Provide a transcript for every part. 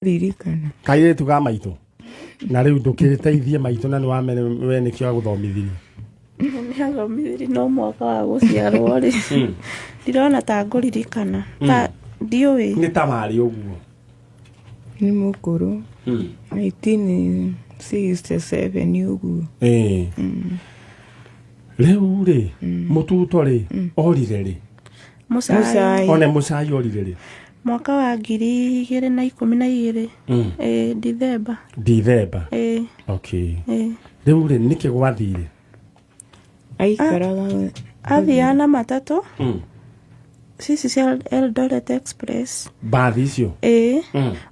Ririkana. Kairĩtu ga maitũ na rĩu ndũkĩteithie maitũ na nĩ wamene we nĩkĩo agũthomithirie. Nĩ athomithirie no mwaka wa gũciarwo rĩ, ndirona ta ngũririkana ta ndiũĩ. Nĩ ta warĩ ũguo. Nĩ mũkũrũ. 1967 ũguo. Ĩĩ. Rĩu rĩ, mũtuto rĩ, orire rĩ? Mũcai. Mũcai. One mũcai orire rĩ? Mwaka wa 2012. Ĩĩ, Dithemba. Dithemba. Ĩĩ. Okay. Ĩĩ. Rĩu rĩ, nĩkĩ gwathire? Aikaraga. Athiaga na matatũ cici cia Eldoret Express. Mbathi icio? Ĩĩ.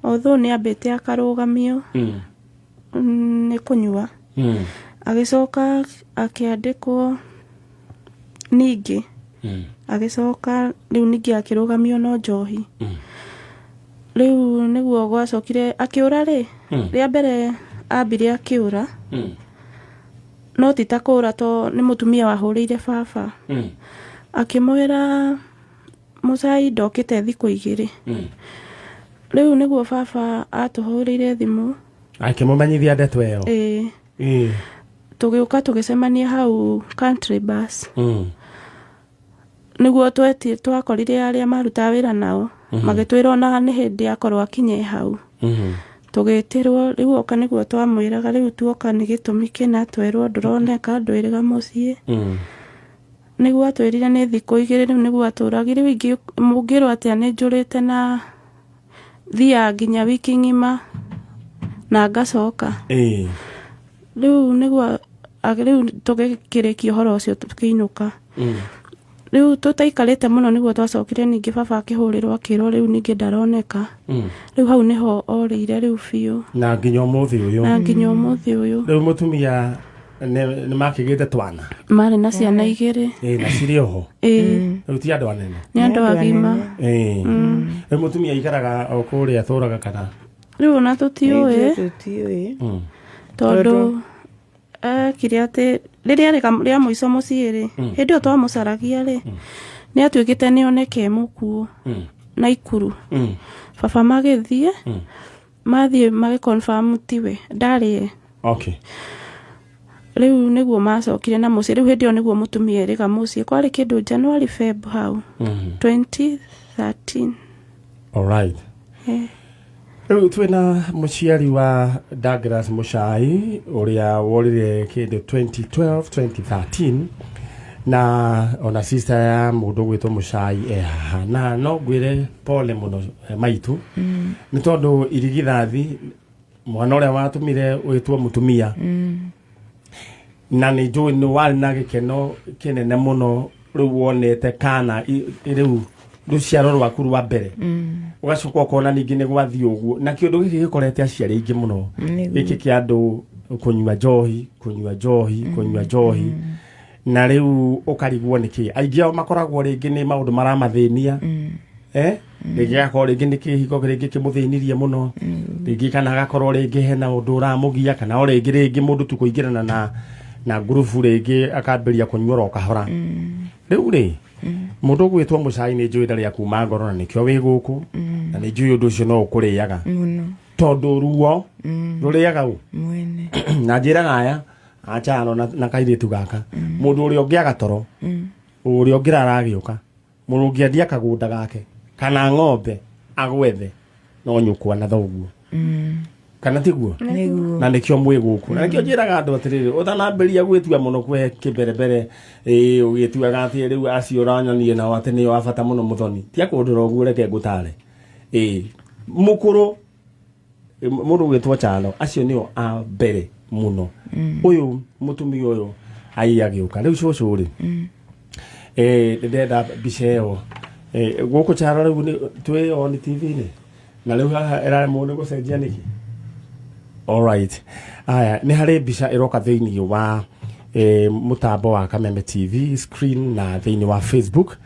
Although nĩ ambĩte akarũgamio nĩ kũnyua. Agĩcoka akĩandĩkwo ningĩ. Agĩcoka rĩu ningĩ akĩrũgamio no njohi. Rĩu nĩguo gwacokire akĩũra rĩ, rĩa mbere ambire akĩũra. No ti ta kũũra to nĩ mũtumia wahũrĩire baba. Akĩmwĩra Mũcai ndokĩte thikũ 2. Rĩu nĩguo baba atũhũrĩire thimũ. Akĩmũmenyithia ndeto ĩyo. Ĩĩ. Ĩĩ. Tũgĩũka tũgĩcemania hau Country Bus. Nĩguo twakorire arĩa marutaga wĩra nao. Magĩtwĩra ona nĩ hĩndĩ akorwo akinye hau. Tũgĩtĩrwo rĩu oka nĩguo twamwĩraga rĩu tuoka nĩ gĩtũmi kĩna twerwo ndũroneka ndwĩrĩga mũciĩ. Nĩguo atwĩrire nĩ thikũ 2 rĩu nĩguo atũragire. Rĩu ingĩ mũngĩrwo atĩa nĩ njũrĩte na thiaga nginya wiki ng'ima na ngacoka. Ĩĩ. Rĩu nĩguo rĩu tũgĩkĩrĩkia ũhoro ũcio tũkĩinũka. Rĩu tũtaikarĩte mũno nĩguo twacokire ningĩ baba akĩhũrĩrwo akĩrwo rĩu ningĩ ndaroneka. Rĩu hau nĩho orĩire rĩu biũ. Na nginya ũmũthĩ ũyũ. Na nginya ũmũthĩ ũyũ. Rĩu mũtumia nĩ makĩgĩte twana. Marĩ na ciana 2. Ĩĩ, na cirĩ oho. Ĩĩ. Rĩu ti andũ anene. Nĩ andũ agima. Ĩĩ. Rĩu mũtumia aikaraga o kũrĩa atũraga kana? Rĩu ona tũtiũĩ. Tũtiũĩ. Tondũ ekire atĩ rĩrĩa rĩa mũico mũciĩ rĩ, hĩndĩ ĩyo twamũcaragia rĩ, nĩ atuĩkĩte nĩ oneke mũkuũ Naikuru. Baba magĩthiĩ, mathiĩ magĩ confirm tiwe, ndarĩ. Okay. Rĩu nĩguo macokire na mũciĩ. Rĩu hĩndĩ ĩyo nĩguo mũtumia erĩga mũciĩ. Kwarĩ kĩndũ January Feb hau. 2013. All right. Rĩu twĩna mũciari wa Douglas Mũcai ũrĩa worire kĩndũ 2012 2013 na ona sister ya mũndũ ũgwĩtwo Mũcai e haha na no ngwĩre pole mũno maitũ nĩ tondũ irigithathi mwana ũrĩa watũmire wĩtwo mũtumia na nĩ njũĩ nĩ warĩ na gĩkeno kĩnene mũno rĩu wonete kana rĩu rũciaro rwaku rwa mbere ũgacoka ũkona ningĩ nĩ gwathiĩ ũguo na kĩũndũ gĩkĩ gĩkorete aciari aingĩ mũno gĩkĩ kĩa andũ kũnyua njohi kũnyua njohi kũnyua njohi na rĩu ũkarigwo nĩkĩ aingĩ ao makoragwo rĩngĩ nĩ maũndũ maramathĩnia rĩngĩ agakorwo rĩngĩ nĩ kĩhiko rĩngĩ kĩmũthĩnirie mũno rĩngĩ kana agakorwo rĩngĩ hena ũndũ ũramũgia kana o rĩngĩ rĩngĩ mũndũ tu kũingĩrana na ngurubu rĩngĩ akambĩrĩria kũnyua oro kahora rĩu rĩ mũndũ ũgwĩtwo Mũcai nĩ njũĩ ndarĩ akuma ngoro na nĩkĩo wĩ gũkũ na nĩ njũĩ ũndũ ũcio no ũkũrĩaga tondũ ruo rũrĩaga ũ Mwene. Na njĩraga aya achano na kairĩtu gaka mũndũ ũrĩa ũngĩaga toro ũrĩa ũngĩrara agĩũka mũndũ ũngĩendia kagũnda gake kana ng'ombe agwethe no nyũkwa na thoguo kana tiguo? Nĩguo. Na nĩkĩo mwĩ gũkũ na nĩkĩo njĩraga andũ atĩrĩrĩ ũtanambĩrĩria gwĩtua mũno kwe kĩmberembere ĩĩ ũgĩtuaga atĩ rĩu acio ũranyonire nao atĩ nĩo a bata mũno mũthoni tia kũndũra ũguo reke ngũtare ĩĩ mũkũrũ mũndũ ũgwĩtwo Chalo acio nĩo a mbere mũno ũyũ mũtumia ũyũ ai agĩũka rĩu cũcũ rĩ ndĩrenda mbica ĩyo gũkũ Chalo rĩu twĩ on TV-inĩ na rĩu haha ĩraremwo nĩ gũcenjia nĩkĩ? Alright. Aya, nĩ harĩ mbica ĩroka thĩinĩ wa mũtambo wa Kameme TV screen na thĩinĩ wa Facebook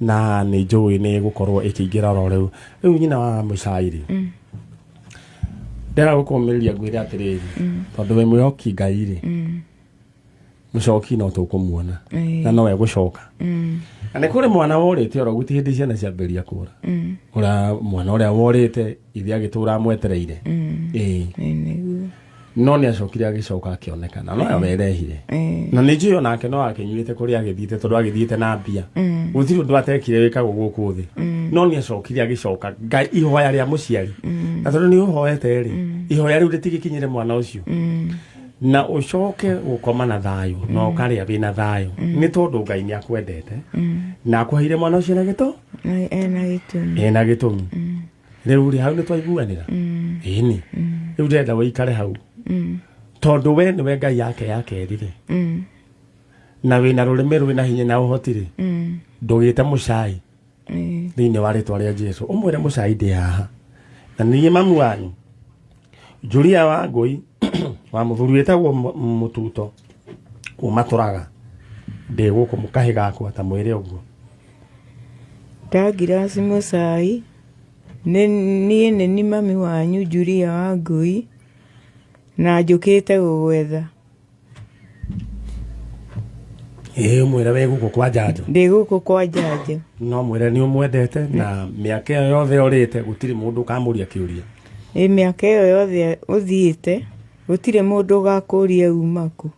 na nĩ njũĩ nĩ gũkorwo ĩkĩingĩra oro rĩu. Rĩu nyina wa Mũcai rĩ, ndĩrenda gũkũmĩrĩria ngwĩre atĩrĩrĩ, tondũ wĩ mwĩhoki Ngai rĩ, Mũcoki no tũkũmuona. Ĩĩ. Na no egũcoka. Mm. Na nĩ kũrĩ mwana worĩte oro gũtirĩ hĩndĩ ciana ciambĩrĩria kũra. Mm. Ũrĩa mwana ũrĩa worĩte ithe agĩtũra amwetereire. Mm. Ĩĩ. Ĩĩ nĩguo. No nĩ acokire agĩcoka akĩonekana no we erehire. Ĩĩ. Na nĩ njũĩ onake no akĩnyuĩte kũrĩa agĩthiĩte tondũ agĩthiĩte na mbia. Mm. Gũtirĩ ũndũ atekire wĩkagwo gũkũ thĩ. No nĩ acokire agĩcoka Ngai ihoya rĩa mũciari. Na tondũ nĩ ũhoete rĩ, ihoya rĩu rĩtigĩkinyĩre mwana ũcio. Mm. Na ũcoke gũkoma na thayũ na ũkarĩa wĩna thayũ nĩ tondũ Ngai nĩ akwendete na akũheire mwana ũcio na gĩtũ Na ena gĩtũmi. ena gĩtũmi. Rĩu rĩ hau nĩ twaiguanĩra. Ĩni rĩu ndĩrenda wĩikare hau Mm. tondũ we nĩwe Ngai yake ya kerĩ rĩ Mm. na wĩna rũrĩmĩ rwĩna hinya na ũhoti rĩ Mm. ndũgĩte mũcai Ĩĩ. thĩinĩ wa rĩtwa rĩa Jesu ũmwĩre mũcai ndĩ haha na niĩ mamu wanyu Julia wa Ngũi wa mũthuri wĩtagwo Mũtuto kuma Tũraga ndĩ gũkũ mũkahĩ gakwa ta mwĩre ũguo. Douglas Mũcai nĩ niĩ nĩ ni mami wanyu Julia wa Ngũi na njũkĩte gũgwetha. Ĩĩ ũmwĩre wĩ gũkũ kwa Njanjo. Ndĩ gũkũ kwa Njanjo. No mwĩre nĩ ũmwendete na mĩaka ĩyo yothe ũrĩte gũtirĩ mũndũ ũkamũria kĩũria. Ĩ mĩaka ĩyo yothe ũthiĩte gũtirĩ mũndũ ũgakũria uma kũ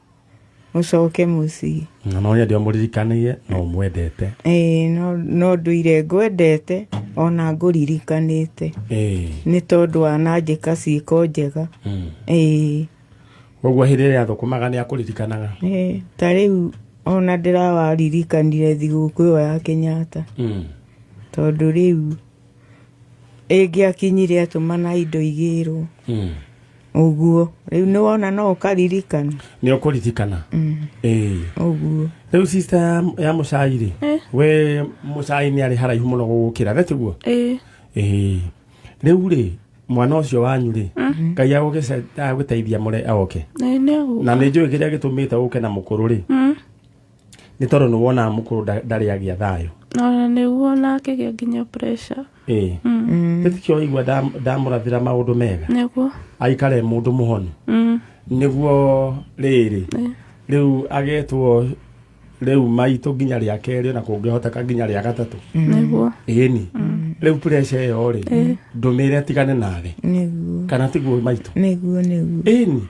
ũcoke mũciĩ. Na no nyende ũmũririkanie no ũmwendete. Ĩĩ no ndũire ngwendete ona ngũririkanĩte Ĩĩ. nĩ tondũ wananjĩka ciĩko njega. Mm. Ĩĩ. Koguo hĩndĩ ĩrĩa athũkũmaga nĩ akũririkanaga. Ĩĩ, ta rĩu ona ndĩrawaririkanire thigũkũ ĩyo ya Kenyatta. Mm. Tondũ rĩu ĩngĩakinyire atũmana indo igĩrwo. Mm. Ũguo rĩu nĩwona no ũkaririkana. Nĩ ũkũririkana. Mm. Ĩĩ. Ũguo. Rĩu sister ya mũcai rĩ Eh. we mũcai nĩ arĩ haraihu mũno gũgũkĩra the tiguo? Ĩĩ. Ĩĩ. Rĩu rĩ mwana ũcio wanyu rĩ Ngai agũteithia mũre oke. Ĩĩ nĩ egũka. Na nĩ njũĩ kĩrĩa gĩtũmĩte ũke na mũkũrũ rĩ Mm. nĩ tondũ nĩ wonaga mũkũrũ ndarĩ agĩa thayũ. Ona nĩguo na akĩgĩa nginya pressure. Ĩĩ. Mm. Tĩtikĩo waigua ndamũrathĩra maũndũ mega Nĩguo. aikare mũndũ mũhonu Mm. nĩguo rĩrĩ Ĩĩ. rĩu agetwo rĩu maitũ nginya rĩa kerĩ na kũngĩhoteka nginya rĩa gatatũ. Nĩguo. Ĩni rĩu pressure ĩyo rĩ ndũmĩre tigane nawe. Nĩguo. Kana tiguo maitũ? Nĩguo nĩguo. Ĩni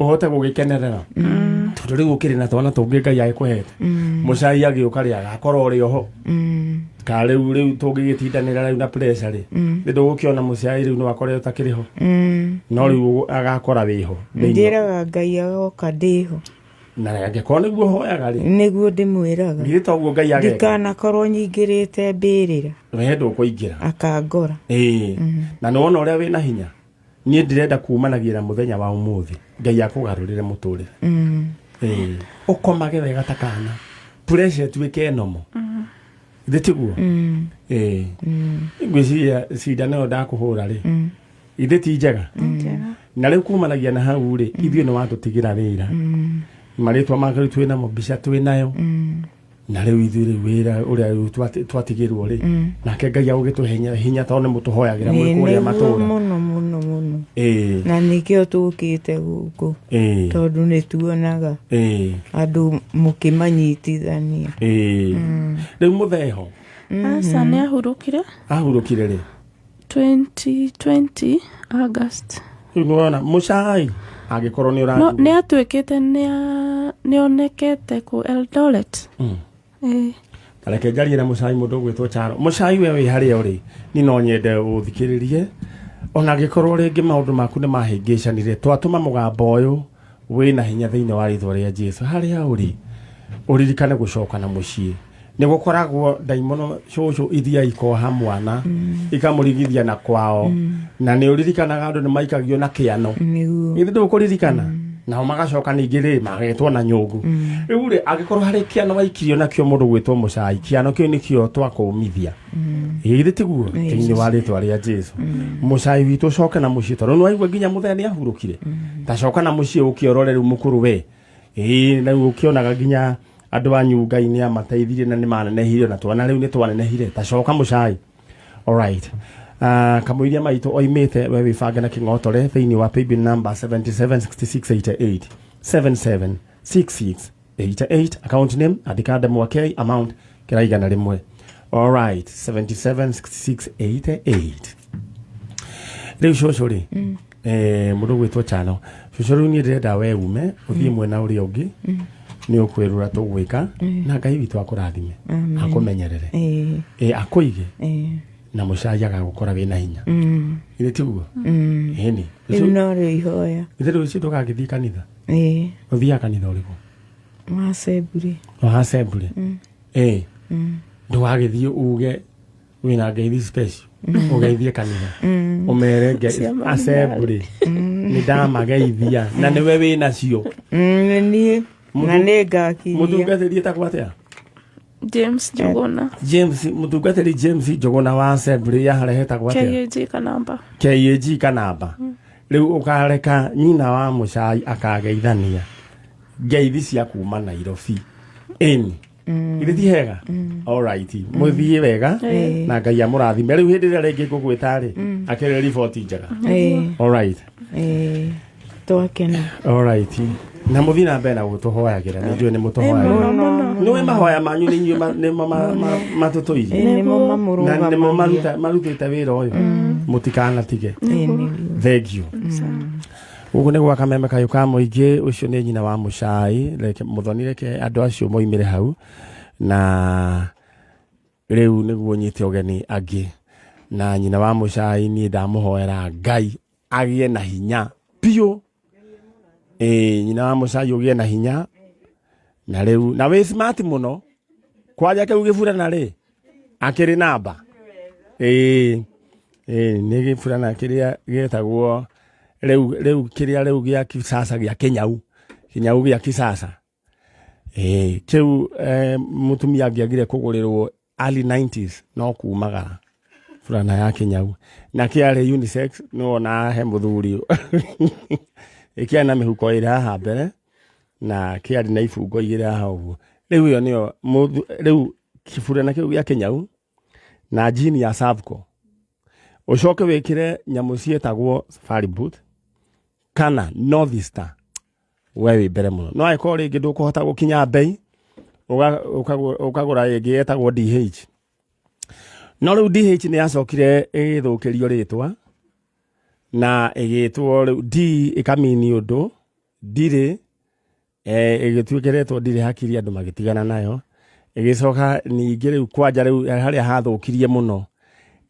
ũhote gũgĩkenerera tondũ rĩu ũkĩrĩ na twana tũngĩ Ngai agĩkũhete. Mũcai agĩũka rĩ agakorwo ũrĩ oho. Mm. Ka rĩu tũngĩgĩtindanĩra rĩu na pressure rĩ nĩ ndũgũkĩona mũcai rĩu no akore ũtakĩrĩ ho. Mm. No rĩu agakora wĩho thĩinĩ. Njĩraga Ngai agoka ndĩho. Na angĩkorwo nĩguo hoyaga rĩ Nĩguo ndĩmwĩraga. githĩ toguo Ngai ageka. Ndikanakorwo nyingĩrĩte mbĩrĩra We ndũkũingĩra. akangora. Ĩĩ. Na nĩ wona ũrĩa wĩna hinya niĩ ndĩrenda kumanagia na mũthenya wa ũmũthĩ Ngai akũgarũrĩre mũtũrĩre. Mm. Ĩĩ. Ũkomage wega ta kana pressure ĩtuĩke nomo githĩ tiguo? Mm. Ĩĩ. Mm. Ngwĩciria cindano ĩyo ndakũhũra rĩ Mm. githĩ ti njega? Njega. Na rĩu kumanagia na hau rĩ ithuĩ nĩ watũtigĩra wĩra. Mm. Marĩtwa make rĩu twĩnamo mbica twĩnayo. Mm. Na rĩu ithuĩ rĩu wĩra ũrĩa rĩu twatigĩrwo rĩ nake Ngai agũgĩtũhe hinya tondũ nĩ mũtũhoyagĩra mwĩ Ĩĩ, kũrĩa nĩguo matũra. mũno mũno mũno. Ĩĩ. Na nĩkĩo tũkĩte gũkũ Ĩĩ. tondũ nĩ tuonaga Ĩĩ. andũ mũkĩmanyitithania. Ĩĩ. Rĩu mũtheho Aca nĩ ahurũkire ahurũkire rĩ 2020 August. Rĩu nĩwona mũcai angĩkorwo nĩ No ũraigua. nĩ atuĩkĩte nĩ onekete kũ Eldoret. Mm. Ĩĩ. Ta reke njarie na mũcai mũndũ ũgwĩtwo Charo. Mũcai we wĩ harĩa ũrĩ ni no nyende ũthikĩrĩrie ona angĩkorwo rĩngĩ maũndũ maku nĩ mahĩngĩcanire twatũma mũgambo ũyũ wĩna hinya thĩinĩ wa rĩtwa rĩa Jesu harĩa ũrĩ ũririkane gũcoka na mũciĩ nĩ gũkoragwo ndaimono cũcũ iria ikoha mwana ikamũrigithia na kwao na nĩ ũririkanaga andũ nĩ maikagio na kĩano. Nĩguo. Githĩ ndũkũririkana nao magacoka ningĩ rĩ magetwo na nyũngũ. Rĩu rĩ angĩkorwo harĩ kĩano waikirio nakĩo mũndũ gwĩtwo mũcai kĩano kĩu nĩkĩo twakũmithia. Ĩ githĩ tiguo thĩinĩ wa rĩtwa rĩa Jesu mũcai witũ ũcoke na mũciĩ tondũ nĩwaigua nginya mũthee nĩ ahurũkire ta coka na mũciĩ ũkĩorore rĩu mũkũrũ we. Ĩĩ rĩu ũkĩonaga nginya andũ anyu Ngai nĩ amateithirie na nĩ manenehire na twana rĩu nĩ twanenehire ta coka mũcai. Alright. Kamũiria maitũ oimĩte we wĩbange na kĩng'otore thĩinĩ wa paybill number 776688 7766 88, account name andĩka ndemwa K, amount kĩra 100. Alright, 77 66 88. Rĩu cũcũ rĩ, mũndũ gwĩtwo chano cũcũ, rĩu niĩ ndĩrenda we ume ũthiĩ mwena ũrĩa ũngĩ, nĩ ũkwĩrũra tũgwĩka, na Ngai witũ akũrathime, akũmenyerere, akũige na mũcai agagũkora wĩna hinya. Githĩ tiguo? Ĩni. Rĩu no rĩo ihoya. Githĩ rũciũ ndũgagĩthiĩ kanitha? Ĩĩ. Ũthiaga kanitha ũrĩkũ? Wa Assembly. Wa Assembly. Ndũgagĩthiĩ uge wĩna ngeithi special, ũgeithie kanitha, ũmere Cia mahinda. Assembly nĩ ndamageithia na nĩwe wĩnacio. Nĩ niĩ na nĩ ngakinyia. Mũtungatĩri etagwo atĩa? James Njuguna. James, mũtungatĩri James Njuguna wa Assembly ya harĩa hetagwo atĩa? KAG Kanamba. KAG Kanamba. Rĩu ũkareka nyina wa mũcai akageithania ngeithi cia kuma Nairobi, ĩni githĩ ti hega? Alright, mũthiĩ wega na Ngai amũrathime. Rĩu hĩndĩ ĩrĩa rĩngĩ ngũgwĩta rĩ, akĩrĩ riboti njega. Alright. Ĩĩ, twakena. Alright, na mũthiĩ na mbere na gũtũhoyagĩra, nĩ njũĩ nĩ mũtũhoyagĩra. Mũno. Nĩwe mahoya manyu nĩ inyuĩ nĩmo matũtũirie. Ĩĩ, nĩmo Na nĩmo mamũrũgamagia. marutĩte wĩra ũyũ, mũtikanatige. Ĩĩ, nĩguo. Thank you. Gũkũ nĩ gwa Kameme Kayũ ka Mũingĩ. Ũcio nĩ nyina wa mũcai. Reke mũthoni, reke andũ acio moimĩre hau, na rĩu nĩguo nyite ũgeni angĩ. Na nyina wa mũcai, niĩ ndamũhoera Ngai agĩe na hinya biũ. Ĩĩ, nyina wa mũcai, ũgĩe na hinya na rĩu na wĩ smart mũno, kwanja kĩu gĩburana rĩ akĩrĩ namba. Ĩĩ ĩĩ, nĩ gĩburana kĩrĩa gĩetagwo rĩu kĩrĩa rĩu gĩa kisasa, gĩa kĩnyau, kĩnyau gĩa kisasa. Ĩĩ, kĩu mũtumia angĩagire kũgũrĩrwo early 90s no kumagara burana ya kĩnyau, na kĩarĩ unisex. Nĩwona he mũthuri ĩkĩarĩ na mĩhuko ĩrĩ haha mbere na kĩarĩ na ibungo igĩrĩ haha ũguo. Rĩu ĩyo nĩyo rĩu kĩburana kĩu gĩa kĩnyau na jini ya Savco, ũcoke wĩkĩre nyamũ ciĩtagwo safari boot kana North Star, we wĩ mbere mũno. No angĩkorwo rĩngĩ ndũkũhota gũkinya mbei, ũkagũra ĩngĩ yetagwo DH. No rĩu DH nĩ yacokire ĩgĩthũkĩrio rĩtwa na ĩgĩtwo rĩu D, ĩkamini ũndũ ndirĩ, ĩgĩtuĩkĩretwo ndirĩ hakiri, andũ magĩtigana nayo. Ĩgĩcoka ningĩ rĩu kwanja rĩu harĩa hathũkirie mũno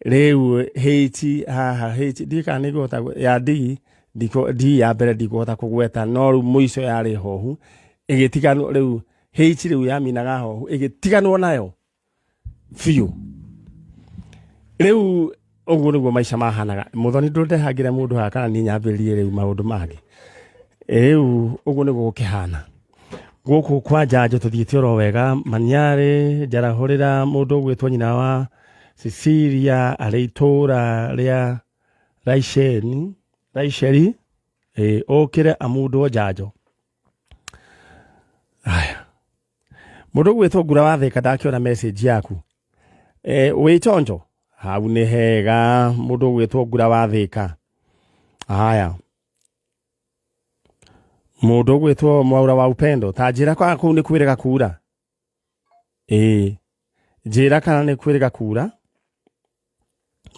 rĩu H haha, H ndiũĩ kana nĩ ngũhota ya D, D ya mbere ndikũhota kũgweta, no rĩu mũico yarĩ hohu, ĩgĩtiganwo rĩu H rĩu yaminaga hohu, ĩgĩtiganwo nayo biũ. Rĩu ũguo nĩguo maica mahanaga. Mũthoni, ndũndehangĩre mũndũ haha kana niĩ nyambĩrĩrie rĩu maũndũ mangĩ. Rĩu ũguo nĩguo gũkĩhana gũkũ kwa njanjo, tũthiĩte oro wega. Maniarĩ njarahũrĩra mũndũ ũgwĩtwo nyina wa Cecilia arĩ itũũra rĩa Raisheni, Raisheri, ũkĩre amundwo njanjo. Aya, mũndũ ũgwĩtwo Ngura wa Thĩka, ndakĩona message yaku. Wĩ chonjo hau nĩ hega, mũndũ ũgwĩtwo Ngura wa Thĩka. Haya, mũndũ ũgwĩtwo Mwaura wa Upendo, ta njĩra kana kũu nĩ kwĩrĩga kura. Ĩĩ, njĩra kana nĩ kwĩrĩga kura.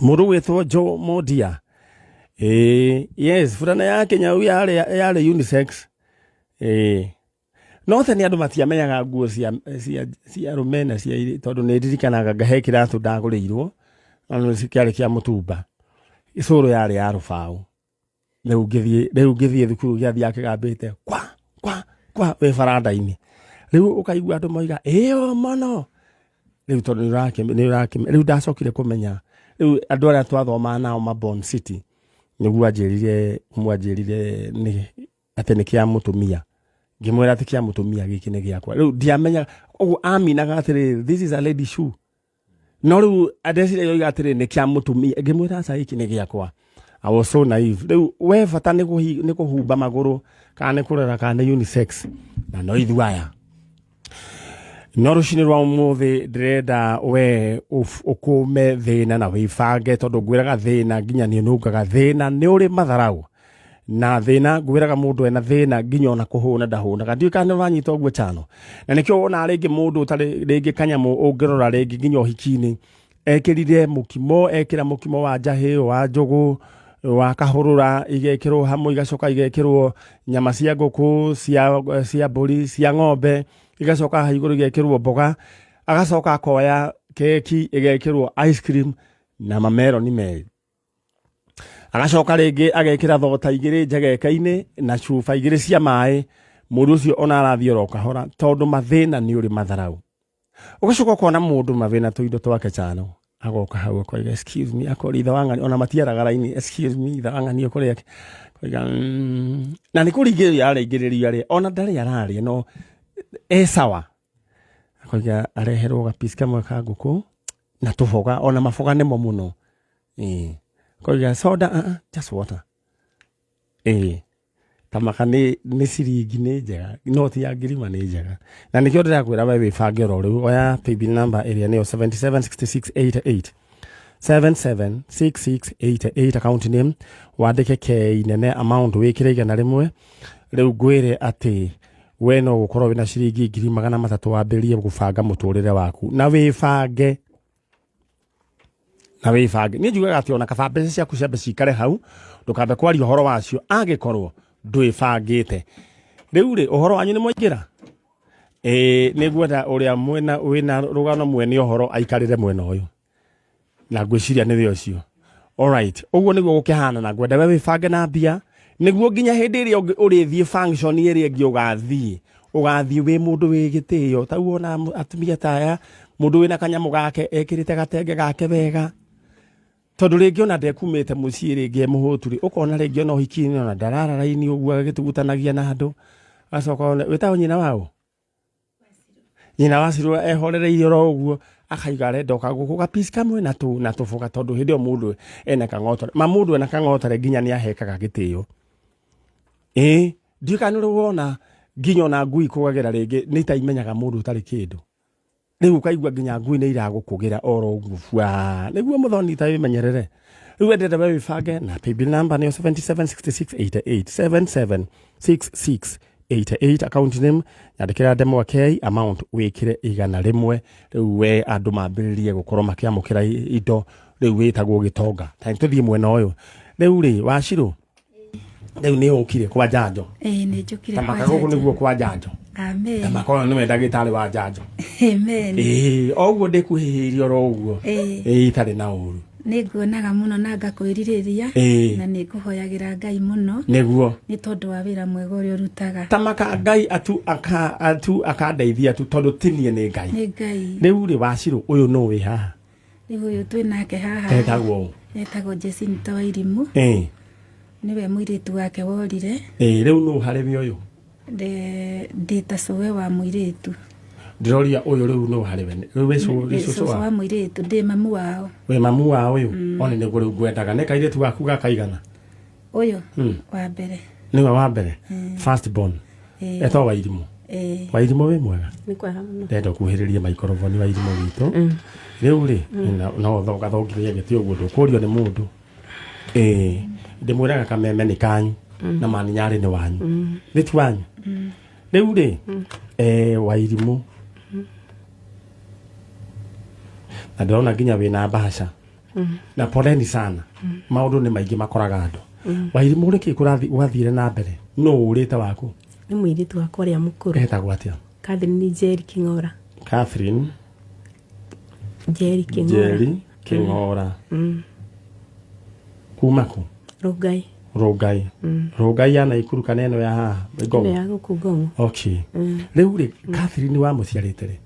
Mũndũ ũgwĩtwo Joe Modia, ĩĩ, yes, burana ya Kĩnyau yarĩ unisex. Ĩĩ, no tene andũ matiamenyaga nguo cia arũme na cia airĩtu, tondũ nĩ ndirikanaga ngahe kĩratũ ndagũrĩirwo, no nĩ kĩarĩ kĩa mũtumba, icũrũ yarĩ ya rũbaũ. Rĩu ngĩthiĩ thukuru gĩathiaga kĩgambĩte kwa kwa kwa wĩ baranda-inĩ. Rĩu ũkaigua andũ moiga ĩyo mũno rĩu, tondũ nĩ ũrakĩ rĩu ndacokire kũmenya rĩu andũ arĩa twathomaga nao Mabon City nĩguo anjĩrire, ũmwe anjĩrire nĩ atĩ nĩ kĩa mũtumia. Ngĩmwĩra atĩ kĩa mũtumia gĩkĩ nĩ gĩakwa. Rĩu ndiamenya ũguo aminaga atĩrĩrĩ, this is a lady shoe, no rĩu ndeciria yoiga atĩrĩ nĩ kĩa mũtumia. Ngĩmwĩra aca, gĩkĩ nĩ gĩakwa. I was so naive. Rĩu we bata nĩ kũhumba magũrũ kana nĩ kũrora kana nĩ unisex, na no ithuĩ aya. No rũcinĩ rwa ũmũthĩ ndĩrenda we ũkũme thĩna na wĩbange, tondũ ngwĩraga thĩna nginya nĩ ũnungaga. Thĩna nĩ ũrĩ matharau. Na thĩna ngwĩraga mũndũ ena thĩna nginya ona kũhũna ndahũnaga, ndiũĩ kana nĩwanyita ũguo chano. Na nĩkĩo wona rĩngĩ mũndũ ũtarĩ rĩngĩ kanyamũ ũngĩrora rĩngĩ nginya ũhiki-inĩ ekĩrire mũkimo, ekĩra mũkimo wa njahĩ, wa njũgũ, wa kahũrũra, igekĩrwo hamwe, igacoka igekĩrwo nyama cia ngũkũ, cia mbũri, cia ng'ombe, igacoka haha igũrũ igekĩrwo mboga, agacoka akoya keki ĩgekĩrwo ice cream na mameroni merĩ, agacoka rĩngĩ agekĩra thota igĩrĩ njegeke-inĩ na cuba igĩrĩ cia maĩ. Mũndũ ũcio ona arathiĩ oro kahora tondũ mathĩna nĩ ũrĩ matharau. Ũgacoka ũkona mũndũ mawĩna tũindo twake chano, agoka hau akoiga, "Excuse me," akoria ithe wa ng'ani, ona matiaraga raini, "Excuse me, ithe wa ng'ani ũkũrĩa?" Koiga, Na nĩ kũringĩrĩrio araingĩrĩrio arĩa ona ndarĩ ararĩa no e sawa. Akoiga areherwo gapiece kamwe ka ngũkũ na tũboga, ona maboga nĩmo mũno. Ĩĩ, koiga soda, just water. Ĩĩ, tamaka nĩ ciringi nĩ njega, noti ya ngirima nĩ njega. Na nĩkĩo ndĩrakwĩra we wĩbange oro rĩu. Oya paybill number ĩrĩa nĩyo 776688, 776688, account name wandĩke K nene, amount wĩkĩre 100. Rĩu ngwĩre atĩ we no gũkorwo wĩna ciringi 300,000 wambĩrĩrie gũbanga mũtũrĩre waku na wĩbange, na wĩbange. Niĩ njugaga atĩ ona kaba mbeca ciaku ciambe cikare hau, ndũkambe kwaria ũhoro wacio angĩkorwo ndwĩbangĩte. Rĩu rĩ, ũhoro wanyu nĩ mwaingĩra? Ĩĩ, nĩ ngwenda ũrĩa mwena wĩna rũgano mwene ũhoro aikarĩre mwena ũyũ, na ngwĩciria nĩwe ũcio. Alright, ũguo nĩguo gũkĩhana, na ngwenda we wĩbange na mbia nĩguo nginya hĩndĩ ĩrĩa ũrĩthiĩ function ĩrĩa ĩngĩ ũgathiĩ wĩ mũndũ wĩ gĩtĩo. Tau wona atumia ta aya, mũndũ wĩna kanyamũ gake, ekĩrĩte gatenge gake wega, tondũ rĩngĩ ona ndekumĩte mũciĩ, rĩngĩ e mũhũtu rĩ, ũkona rĩngĩ ona ũhiki-inĩ ona ndarara raini ũguo agĩtugutanagia na andũ. Agacoka one wĩtagwo nyina waũ, nyina wa Cirũ, ehorereirie oro ũguo, akaiga arenda kagũkũ gapiece kamwe na tũ na tũboga, tondũ hĩndĩ ĩyo mũndũ ena kang'otore ma mũndũ ena kang'otore nginya nĩ ahekaga gĩtĩo. Ĩĩ, ndiũĩ kana nĩ ũrĩ wona nginya ona ngui kũgagĩra rĩngĩ nĩ ta imenyaga mũndũ ũtarĩ kĩndũ. Rĩu ũkaigua nginya ngui nĩ iragũkũgĩra oro ũguo bua, nĩguo mũthoni ta wĩmenyerere. Rĩu wendete we wĩbange na paybill number nĩyo 776688, 776688, account name nyandĩkĩra ndemwa K, amount wĩkĩre 100. Rĩu we andũ mambĩrĩrie gũkorwo makĩamũkĩra indo, rĩu wĩtagwo gĩtonga. Ta tũthiĩ mwena ũyũ rĩu rĩ, Wacirũ, rĩu nĩ ũkire kwa njanjo? Ĩĩ, nĩ njũkire Ta kwa maka gũkũ njanjo. Nĩguo kwa njanjo. Amen. Ta maka ũyũ nĩwe ndagĩtarĩ wa njanjo. Amen. Ĩĩ, o ũguo ndĩkuhĩhĩirie oro ũguo. Ĩĩ. Ĩĩ, itarĩ na ũru. Nĩ nguonaga mũno na ngakwĩrirĩria. Ĩĩ. Na nĩ ngũhoyagĩra Ngai mũno nĩ tondũ wa wĩra mwega ũrĩa ũrutaga. Ta maka Ngai atu aka atu akandeithia tu, tondũ ti niĩ, nĩ Ngai. Nĩ Ngai. Rĩu rĩ, Wacirũ, ũyũ nũ wĩ haha? Rĩu ũyũ twĩ nake haha Etagwo ũ? Etagwo Jacinta Wairimũ. Nĩwe mũirĩtu wake worire. Ĩĩ, rĩu nũ harĩ we ũyũ? Ndĩ ta cũwe wa mũirĩtu. Ndĩroria ũyũ rĩu nũ harĩ we, rĩu wĩ Ndĩ cũcũ cũcũ wa wa mũirĩtu, ndĩ mamu wao. Wĩ mamu wa ũyũ? One nĩguo rĩu ngwendaga. Nĩ kairĩtu gaku gakaigana? Ũyũ wa mbere. Nĩwe wa mbere, first born? Ĩĩ. Etagwo Wairimũ? Ĩĩ. Wairimũ, wĩ mwega? Nĩ kwega mũno. Ndenda ũkuhĩrĩrie maikoroboni, Wairimũ witũ. Rĩu rĩ, no ũgathongithia gĩtĩ ũguo, ndũkũrio nĩ mũndũ. Ĩĩ, ndĩmwĩraga kameme nĩ kanyu na maninyarĩ nĩ wanyu, nĩ ti wanyu. Rĩu rĩ, Wairimũ, na ndĩrona nginya wĩna mbaca, na poleni sana, maũndũ nĩ maingĩ makoraga andũ. Wairimũ, rĩkĩ gwathire na mbere? Nũ ũrĩte waku? Nĩ mũirĩtu wakwa ũrĩa mũkũrũ. Etagwo atĩa? Catherine Njeri Kĩng'ora. Catherine Njeri Kĩng'ora. Njeri Kĩng'ora. Kuma kũ? Rũngai. Rũngai. Rũngai ya Naikuru kana ĩno ya haha? Ĩno Ngong'o? ya gũkũ Ngong'o. Okay, rĩu rĩ, Catherine wamũciarĩte rĩ?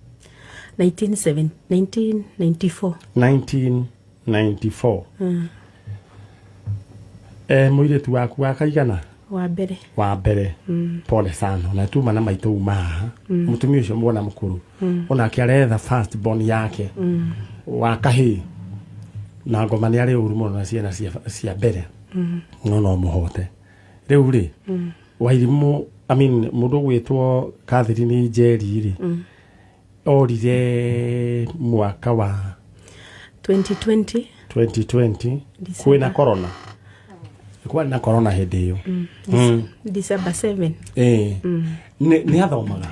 1994. 1994. Mũirĩtu waku wa kaigana? Wa mbere. Wa mbere. Pole sana, ona tuma na maitũ uma haha. Mũtumia ũcio mwana mũkũrũ onake aretha first born yake wa kahĩĩ, na ngoma nĩ arĩ ũru mũno na ciana cia mbere, no mũhote. Rĩu rĩ, Wairimũ, I mean, mũndũ ũgwĩtwo Catherine Njeri rĩ, orire mwaka wa 2020. 2020. December. Kwĩna corona. Kwarĩ na corona hĩndĩ ĩyo. December 7. Ĩĩ. Nĩ athomaga?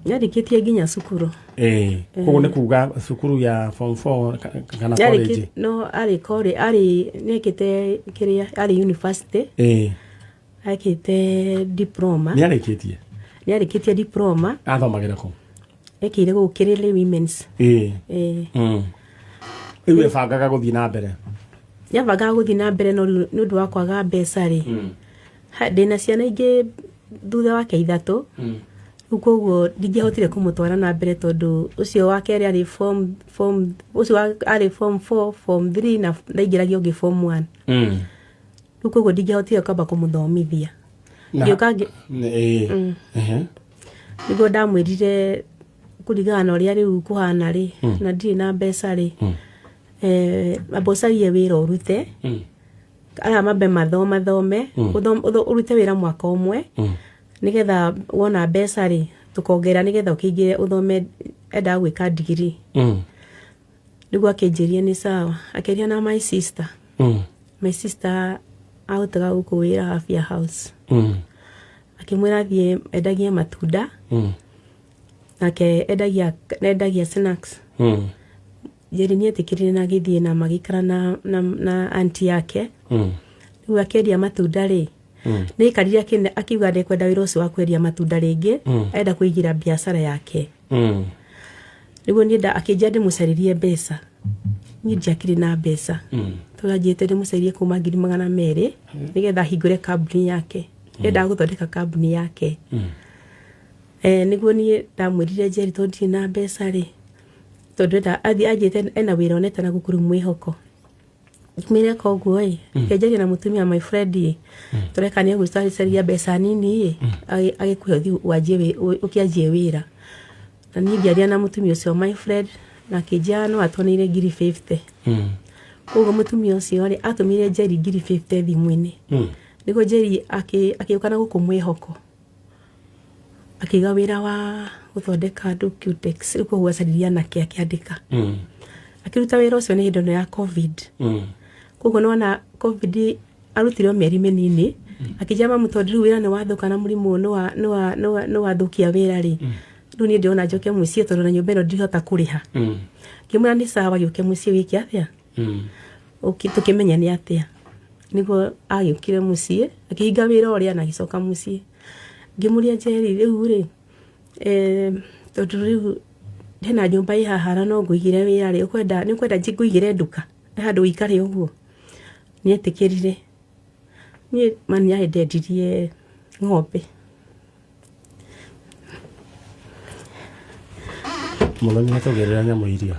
Nĩarĩkĩtie nginya cukuru. Ĩĩ, koguo nĩ kuga cukuru ya form 4 kana college? No arĩ kore arĩ nĩekĩte kĩrĩa arĩ university. Ekĩte diploma. Nĩ arĩkĩtie? Nĩarĩkĩtie diploma. Athomagĩra kũ? Ekĩire gũkũ Kĩrĩlĩ Women's. Ĩĩ. Rĩu ebangaga gũthiĩ na mbere? Nĩabangaga gũthiĩ na mbere, no rĩu nĩ ũndũ wa kwaga mbeca rĩ, ndĩna ciana ingĩ thutha wake ithatũ. Rĩu koguo ndingĩahotire kũmũtwara na mbere, tondũ ũcio wa kerĩ arĩ form ũcio arĩ form 4, form 3, na ndaingĩragia ũngĩ form 1. Rĩu koguo ndingĩahotire kwamba kũmũthomithia. Ngĩũka Ĩĩ. Ehe. Nĩguo ndamwĩrire kũringana na ũrĩa rĩu kũhana rĩ, na ndirĩ na mbeca rĩ, amba ũcarie wĩra ũrute, aya mambe mathomathome, ũrute wĩra mwaka ũmwe, nĩgetha wona mbeca rĩ, tũkongerera nĩgetha ũkĩingĩre ũthome. Endaga gwĩka ndigiri. Nĩguo akĩnjĩria nĩ sawa, akĩaria na my sister. My sister arutaga gũkũ wĩra Afia House. Akĩmwĩra athiĩ endagie matunda. Nake endagia snacks. Njeri nĩ etĩkĩrire na agĩthiĩ na magĩikara na auntie yake. Rĩu akĩendia matunda rĩ, nĩ aikarire akiuga ndekwenda wĩra ũcio wa kwendia matunda rĩngĩ. Enda kũigĩra biacara yake. Nĩguo niĩ akĩnjia ndĩmũcaririe mbeca. Niĩ ndiakĩrĩ na mbeca. Tondũ anjĩte ndĩmũcaririe kuma 200,000 nĩgetha ahingũre kambuni yake. Endaga gũthondeka kambuni yake. Nĩguo niĩ ndamwĩrire, Njeri, tondũ ndirĩ na mbeca rĩ, tondũ enda athiĩ anjĩte ena wĩra onete na gũkũ rĩu mwĩhoko mwĩre koguo ĩ, ngenjaria na mũtumia my friend ĩ, tũreka nĩ egũcaria mbeca nini ĩ, agĩkũhe ũthiĩ wanjie ũkĩanjie wĩra. Na niĩ ngĩaria na mũtumia ũcio my friend, na akĩnjĩra no atwoneire 50,000. Koguo mũtumia ũcio rĩ, atũmire Njeri 50,000 thimũ-inĩ. Nĩguo Njeri akĩũka na gũkũ mwĩhoko, akĩiga wĩra wa gũthondeka andũ Cutex. Rĩu koguo acaririe anake akĩandĩka. Akĩruta wĩra ũcio nĩ hĩndĩ ĩno ya COVID. Koguo nĩwona COVID arutire o mĩeri mĩnini, akĩnjĩra, "Mamu, tondũ rĩu wĩra nĩ wathũka na mũrimũ ũyũ nĩ wathũkia wĩra rĩ, rĩu niĩ ndĩrona njoke mũciĩ, tondũ na nyũmba ĩno ndihota kũrĩha." Ngĩmwĩra nĩ sawa, gĩũke mũciĩ wĩke atĩa. Tũkĩmenya nĩ atĩa. Nĩguo agĩũkire mũciĩ, akĩhinga wĩra ũrĩa na agĩcoka mũciĩ. Ngĩmũria, "Njeri, rĩu rĩ, tondũ rĩu hena nyũmba ĩ haha na no ngũigĩre wĩra rĩ, ũkwenda nĩ ũkwenda ngũigĩre nduka nĩ handũ ũikare ũguo?" Nĩetĩkĩrire. Niĩ ma nĩ ndendirie ng'ombe. Mũthoni atũgĩrĩra nyamũ iria.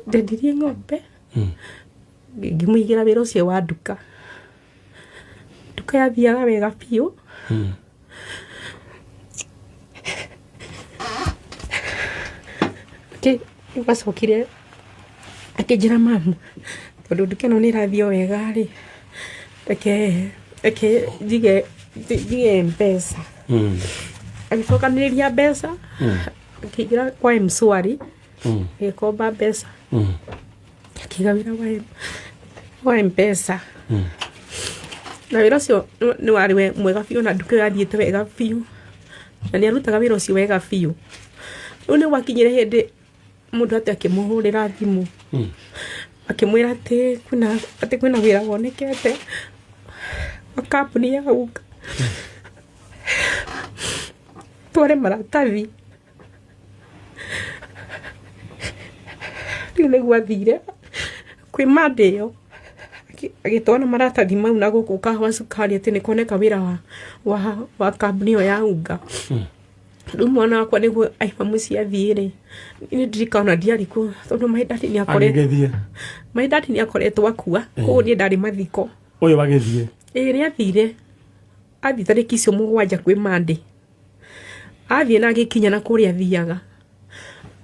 Ndendirie ng'ombe, ngĩmũigĩra wĩra ũcio wa nduka. Nduka yathiaga wega biũ. Acokire akĩnjĩra, "Mamu, tondũ nduka ĩno nĩ ĩrathiĩ o wega rĩ, reke njige mbeca." Agĩcokanĩrĩria mbeca, akĩingĩra kwa M-Shwari, agĩkomba mbeca, akĩiga wĩra wa M-Pesa. Na wĩra ũcio nĩ warĩ mwega biũ, na nduka ĩyo yathiĩte wega biũ, na nĩ arutaga wĩra ũcio wega biũ. Rĩu nĩ gwakinyire hĩndĩ mũndũ atĩ akĩmũhũrĩra thimũ, akĩmwĩra atĩ kwĩna wĩra wonekete wa kambuni ya UNGA, tware maratathi. Rĩu nĩguo athire kwĩ mande ĩyo, agĩtwara maratathi mau na gũkũ Kahũa Cukari, atĩ nĩ kuoneka wĩra wa kambuni ĩyo ya UNGA. Rĩu mwana wakwa nĩguo aima mũciĩ athiĩ rĩ, niĩ ndirikana ndiarĩ kuo, tondũ my daddy nĩ akoretwo Agĩgĩthiĩ. My daddy nĩ akoretwo akua, koguo niĩ ndarĩ mathiko. Ũyũ agĩthiĩ. Ĩĩ, nĩ athire. Athiĩ tarĩki icio 7 kwĩ mande. Athiĩ na agĩkinya na kũrĩa athiaga,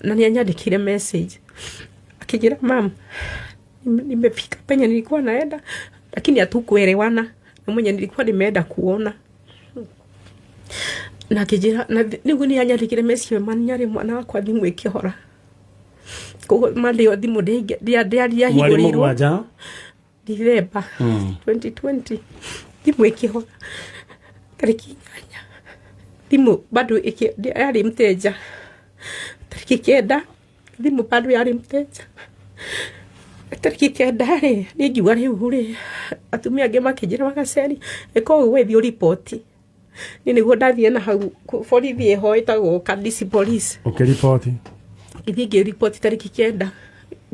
na nĩ anyandĩkĩire message akĩnjĩra, "Mam, nimefika penye nilikuwa naenda, lakini hatukuelewana na mwenye nilikuwa nimeenda kuona." Na akĩnjĩra na nĩguo nĩ anyandĩkĩire message, manyarĩ mwana wakwa thimũ ĩkĩhora. Koguo Monday ĩyo thimũ Mweri ndiahingũrĩirwo. 7. December 2020 thimũ ĩkĩhora tarĩki 8, thimũ bado yarĩ mteja. Tarĩki 9 thimũ bado yarĩ mteja. Tarĩki 9 rĩ, niĩ ngiuga rĩu rĩ, atumia angĩ makĩnjĩra magaceri ĩka ũũ, we thiĩ ũriboti. Niĩ nĩguo ndathire na hau borithi ĩho ĩtagwo Kandisi Police. Ũkĩriboti. Ngĩthiĩ ngĩriboti tarĩki 9,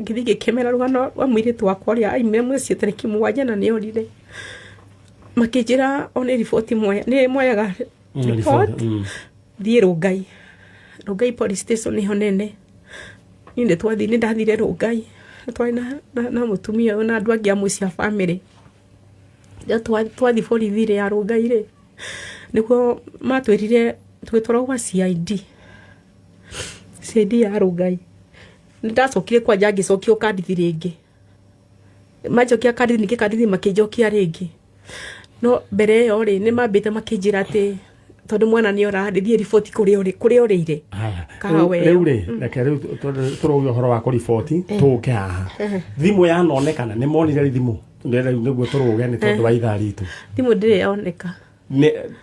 ngĩthiĩ ngĩkĩmera rũgano rwa mũirĩtu wakwa ũrĩa aimire mũciĩ tarĩki 7 na nĩ orire. Makĩnjĩra o nĩ riboti moya, nĩ moyaga riboti, thiĩ Rũngai, Rũngai police station nĩho nene. Niĩ nĩ twathi, nĩ ndathire Rũngai, twarĩ na mũtumia ũyũ na andũ angĩ a mũciĩ a family. Rĩrĩa twathi borithi rĩ ya Rũngai rĩ, nĩguo matwĩrire tũgĩtwarwo gwa CID, CID ya Rũngai. Nĩ ndacokire kwanja ngĩcokio Kandithi rĩngĩ. Manjokia Kandithi, ningĩ Kandithi makĩnjokia rĩngĩ. No mbere ĩyo rĩ, nĩ mambĩte makĩnjĩra atĩ tondũ mwana nĩ ora, thiĩ riboti kũrĩa ũrĩ, kũrĩa ũrĩire. Haya. Kahawa ĩyo. Rĩu rĩ, reke rĩu tũrauge ũhoro wa kũriboti tũke haha. Thimũ yanonekana, nĩ monire thimũ? Rĩu nĩguo tũrũge nĩ tondũ wa ithaa ritũ. Thimũ ndĩrĩ yoneka.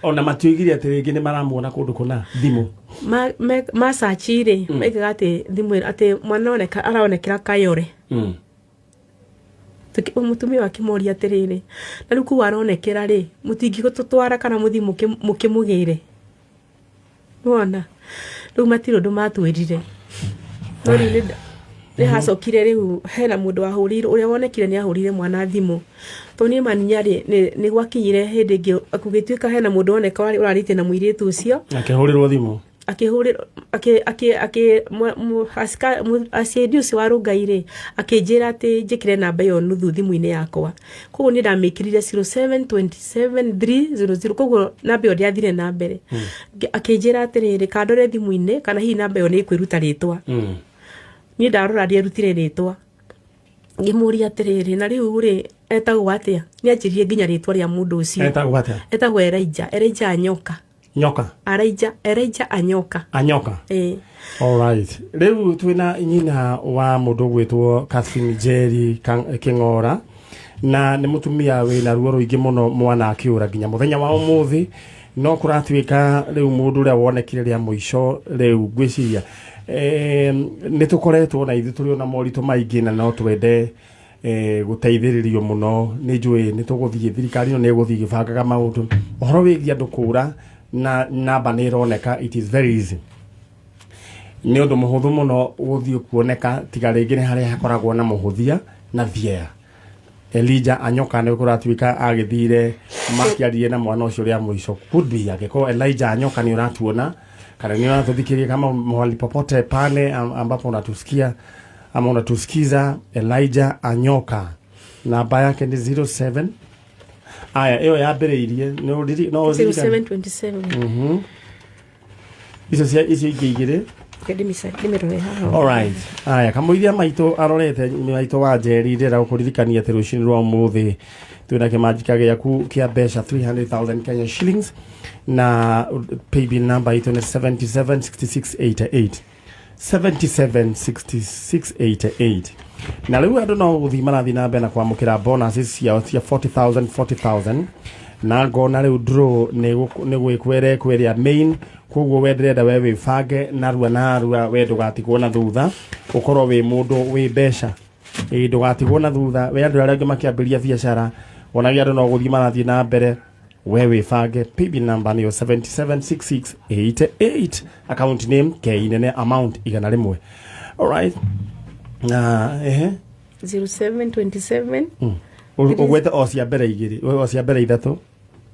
Ona matioigire atĩ rĩngĩ nĩ maramuona kũndũ kũna thimũ? Macaci rĩ, maigaga atĩ thimũ ĩno, atĩ mwana oneka araonekera Kayore. Mũtumia akĩmoria atĩrĩrĩ, na rĩu kũu aronekera rĩ, mũtingĩtũtwara kana mũthiĩ mũkĩmũgĩre? Wona rĩu matirĩ ũndũ matwĩrire. No rĩu nĩ hacokire rĩu hena mũndũ wahũrĩirwo, ũrĩa wonekire nĩ ahũrĩire mwana thimũ, tondũ niĩ maninya rĩ, nĩ gwakinyire hĩndĩ ĩngĩ gũgĩtuĩka hena mũndũ woneka ũrarĩtie na mũirĩtu ũcio. Akĩhũrĩrwo thimũ. Akĩhũrĩrwo akĩ akĩ akĩ CID ũcio wa Rũngai rĩ, akĩnjĩra atĩ njĩkĩre namba ĩyo nuthu thimũ-inĩ yakwa. Koguo niĩ ndamĩkĩrire 0727300, koguo namba ĩyo ndĩathire na mbere. Akĩnjĩra atĩrĩrĩ, kandore thimũ-inĩ kana hihi namba ĩyo nĩ ĩkwĩruta rĩtwa. Niĩ ndarora ndierutire rĩtwa. Ngĩmũria atĩrĩrĩ, na rĩu rĩ, etagwo atĩa? Nĩ anjĩrire nginya rĩtwa rĩa mũndũ ũcio. Etagwo atĩa? Etagwo Elijah, Elijah Anyoka. Nyoka. Elijah, Elijah Anyoka. Anyoka. Ĩĩ. Alright. Rĩu twĩna nyina wa mũndũ ũgwĩtwo Catherine Njeri Kĩng'ora, na nĩ mũtumia wĩna ruo rũingĩ mũno mwana akĩũra nginya mũthenya wa ũmũthĩ. No kũratuĩka rĩu mũndũ ũrĩa wonekire rĩa mũico rĩu ngwĩciria nĩ tũkoretwo na ithuĩ tũrĩ ona moritũ maingĩ, na no twende gũteithĩrĩrio mũno. Nĩ njũĩ nĩ tũgũthiĩ, thirikari ĩno nĩ ĩgũthiĩ ĩgĩbangaga maũndũ ũhoro wĩgiĩ andũ kũra, na namba nĩ ĩroneka. It is very easy, nĩ ũndũ mũhũthũ mũno gũthiĩ kuoneka, tiga rĩngĩ nĩ harĩa hakoragwo na mũhũthia na thieya. Elijah Anyoka nĩ kũratuĩka agĩthire makĩarie na mwana ũcio rĩa mũico. Could be angĩkorwo Elijah Anyoka nĩ ũratuona kana nĩ ũratũthikĩrĩria kama mahali popote pale ambapo unatusikia ama unatusikiza, Elijah Anyoka namba yake ni 07, aya ĩyo yambĩrĩirie no ũririkane? 0727. Icio cia icio ingĩ igĩrĩ. Ndĩmĩrore haha. Alright. Aya, kamũithia maitũ arorete maitũ wa Njeri, ndĩrenda gũkũririkania atĩ rũcinĩ rwa ũmũthĩ twĩna kĩmanjika gĩaku kĩa mbeca 300,000 Kenya shillings, na paybill number itũ nĩ 776688, 776688. Na rĩu andũ no gũthiĩ marathiĩ na mbere na kwamũkĩra bonuses ciao cia 40,000 40,000, na ngona rĩu draw nĩ gwĩkwo ĩrekwo ĩrĩa main. Koguo we ndĩrenda we wĩbange narua narua, we ndũgatigwo na thutha, ũkorwo wĩ mũndũ wĩ mbeca, ĩ ndũgatigwo na thutha. We andũ arĩa angĩ makĩambĩrĩria biacara, onagia andũ no gũthiĩ marathiĩ na mbere, we wĩbange. Paybill number nĩyo 776688, account name K nene, amount 100. Alright, na ehe. 0727. Ũgwete o cia mbere igĩrĩ, o cia mbere ithatũ.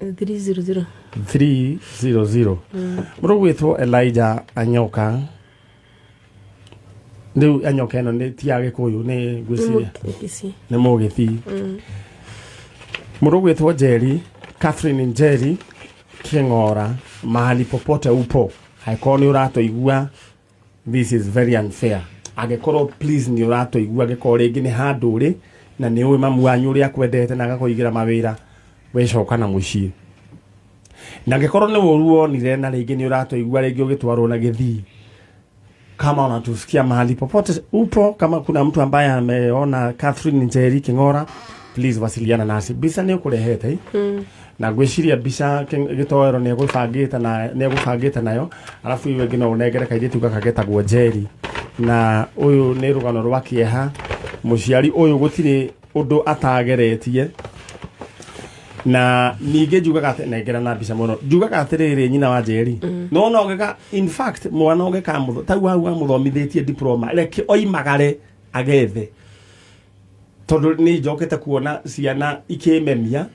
300. 300. Mũndũ gwĩtwo Elijah Anyoka, rĩu Anyoka ĩno nĩ ti ya Gĩkũyũ, nĩ ngwĩciria Gĩkĩci. Nĩ Mũgĩthii. Mũndũ gwĩtwo Njeri, Catherine Njeri Kĩng'ora, mahali popote upo, angĩkorwo nĩ ũratũigua, this is very unfair. Angĩkorwo please nĩ ũratũigua, angĩkorwo rĩngĩ nĩ handũ ũrĩ na nĩ ũĩ mamu wanyu ũrĩa akwendete na agakũigĩra mawĩra, wecoka na mũciĩ. Na angĩkorwo nĩ ũru wonire na rĩngĩ nĩ ũratũigua, rĩngĩ ũgĩtwarwo na gĩthii. Kama unatusikia mahali popote upo, kama kuna mtu ambaye ameona Catherine Njeri King'ora, please wasiliana nasi. Mbica nĩ ũkũrehete na ngwĩciria mbica gĩtoero nĩ egũbangĩte na nĩ egũbangĩte nayo, arabu iwe ĩngĩ no ũnengere kairĩtu gaka getagwo Njeri. Na ũyũ nĩ rũgano rwa kĩeha, mũciari ũyũ gũtirĩ ũndũ atageretie. Na ningĩ njugaga atĩ nengera na mbica mũno, njugaga atĩrĩrĩ, nyina wa Njeri, no no ũngĩka, in fact mwana ũngĩkamũtho tau hau amũthomithĩtie diploma, reke oimagare agethe, tondũ nĩ njokete kuona ciana ikĩmemia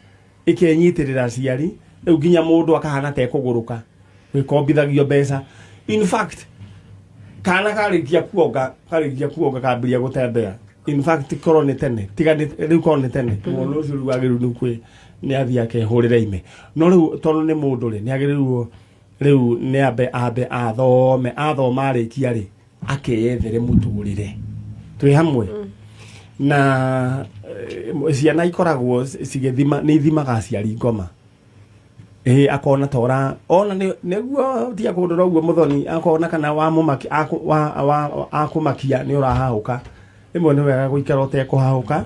ikenyitĩrĩra aciari rĩu nginya mũndũ akahana ta ekũgũrũka gwĩkombithagio mbeca. In fact kana karĩkia kuonga kambĩrĩria gũtembea. In fact korwo nĩ tene, tiga rĩu korwo nĩ tene, mwana ũcio rĩu agĩrĩirwo nĩ nĩ athiĩ akehũrĩre ime. No rĩu tondũ nĩ mũndũ rĩ, nĩ agĩrĩirwo rĩu nĩ ambe athome, athoma arĩkia rĩ, akeyethere mũtũrĩre. Twĩ hamwe na ciana ikoragwo cigĩthima, nĩ ithimaga aciari ngoma. Ĩ akona tora ona nĩguo tiga kũndora ũguo mũthoni, akona kana wamũmaki akũmakia nĩ ũrahahũka. Rĩmwe nĩ wega gũikara ũtekũhahũka,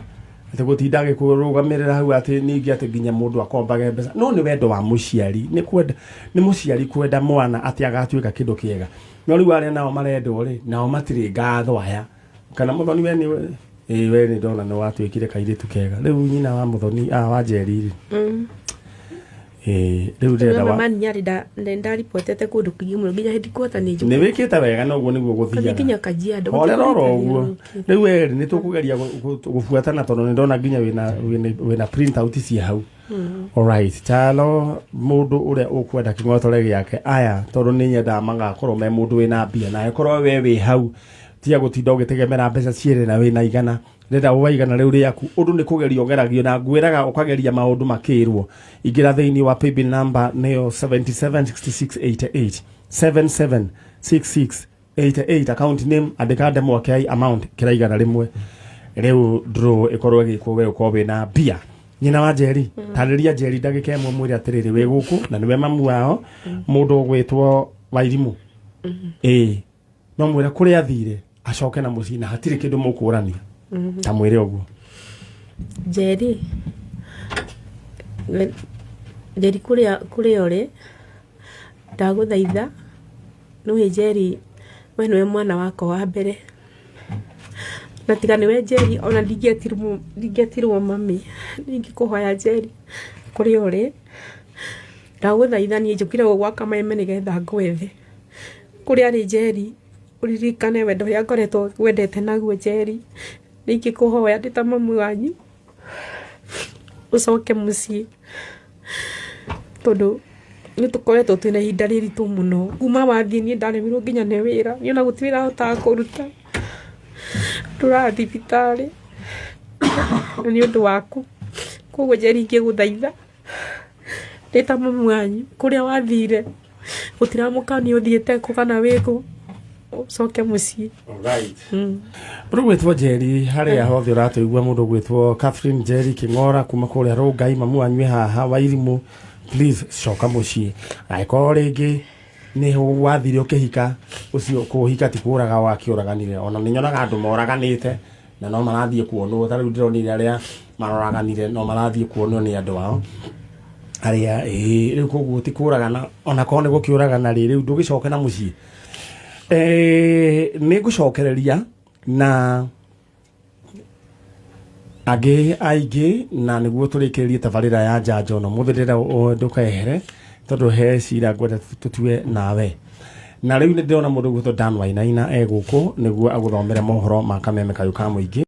atĩ gũtinda agĩkũrũgamĩrĩra hau, atĩ ningĩ atĩ nginya mũndũ akombage mbeca. No nĩ wendo wa mũciari, nĩ kwenda, nĩ mũciari kwenda mwana atĩ agatuĩka kĩndũ kĩega. No rĩu arĩa nao marendwo rĩ, nao matirĩ ngatho aya. Kana mũthoni, we nĩ ĩ, we nĩ ndona nĩ watuĩkire kairĩtu kega. Rĩu nyina wa mũthoni wa Njeri rĩ, ĩ rĩu ndĩrenda wa Mama nyarĩ ndaripotete kũndũ kũingĩ mũno nginya headquarter nĩ nĩ wĩkĩte wega na ũguo nĩguo Kathiĩ gũthiaga. nginya Kajiado. Horera oro ũguo. Rĩu werĩ nĩ tũkũgeria gũbuatana tondũ nĩ ndona nginya wĩna print out cia hau. Alright, chalo mũndũ ũrĩa ũkwenda kĩng'otore gĩake aya, tondũ nĩ nyendaga magakorwo me mũndũ wĩna mbia, na angĩkorwo we wĩ hau, tiga gũtinda ũgĩtegemera mbeca cierĩ na wĩna igana, ndĩrenda wa igana rĩu rĩaku. Ũndũ nĩ kũgeria ũgeragio na ngwĩraga ũkageria maũndũ makĩrwo. Ingĩra thĩinĩ wa paybill number, nĩyo 776688, 776688, account name andĩka ndemwa kĩ, amount kĩra 100. Rĩu draw ĩkorwo ĩgĩkwo, we ũkorwo wĩna mbia. Nyina wa Njeri, tarĩria Njeri ndagĩka ĩmwe, mwĩre atĩrĩrĩ, wĩ gũkũ na nĩwe mamu wao, mũndũ ũgwĩtwo Wairimũ, ĩĩ no mwĩre kũrĩa athire acoke na mũciĩ na hatirĩ kĩndũ mũkũrania, ta mwĩre ũguo. Njeri, Njeri, kũrĩa ũrĩ, ndagũthaitha nĩũĩ Njeri, we nĩwe mwana wakwa wa mbere, na tiga nĩwe Njeri ona ndingĩetirwo mami. Ningĩkũhoya Njeri, kũrĩa ũrĩ, ndagũthaitha, niĩ njũkire gũgwaka maeme nĩgetha ngwethe. Kũrĩa arĩ Njeri, ũririkane wendo ũrĩa ngoretwo ngwendete naguo. Njeri, ningĩkũhoya ndĩ ta mamu wanyu ũcoke mũciĩ, tondũ nĩ tũkoretwo twĩna ihinda rĩritũ mũno kuma wathiĩ. Niĩ ndaremirwo nginya nĩ wĩra, niĩ ona gũtirĩ wĩra hotaga kũruta, ndũraga thibitarĩ na nĩ ũndũ waku. Koguo Njeri, ingĩgũthaitha ndĩ ta mamu wanyu, kũrĩa wathire gũtiramũkania ũthiĩte kũ kana wĩkũ, ũcoke mũciĩ. Mũndũ gwĩtwo Njeri, harĩa hothe ũratũigua, mũndũ gwĩtwo Catherine Njeri Kĩng'ora kuma kũrĩa Rũngai, mamu wanyu e haha Wairimũ, please coka mũciĩ. Angĩkorwo rĩngĩ nĩ wathire ũkĩhika, ũcio kũhika ti kũraga wakĩũraganire. Ona nĩ nyonaga andũ moraganĩte na no marathiĩ kuonwo. Ta rĩu ndĩronire arĩa maroraganire no marathiĩ kuonwo nĩ andũ ao arĩa ĩĩ. Rĩu koguo ti kũragana, ona korwo nĩ gũkĩũragana rĩ, rĩu ndũgĩcoke na mũciĩ. Nĩ ngũcokereria na angĩ aingĩ na nĩguo tũrĩkĩrĩrie tabarĩra ya njanjo no mũthĩ. Ndĩrenda ndũkehere tondũ he cira ngwenda tũtue nawe. Na rĩu nĩ ndĩrona mũndũ gwĩtwo Dan Wainaina e gũkũ nĩguo agũthomere mohoro ma kameme kayũ ka mũingĩ.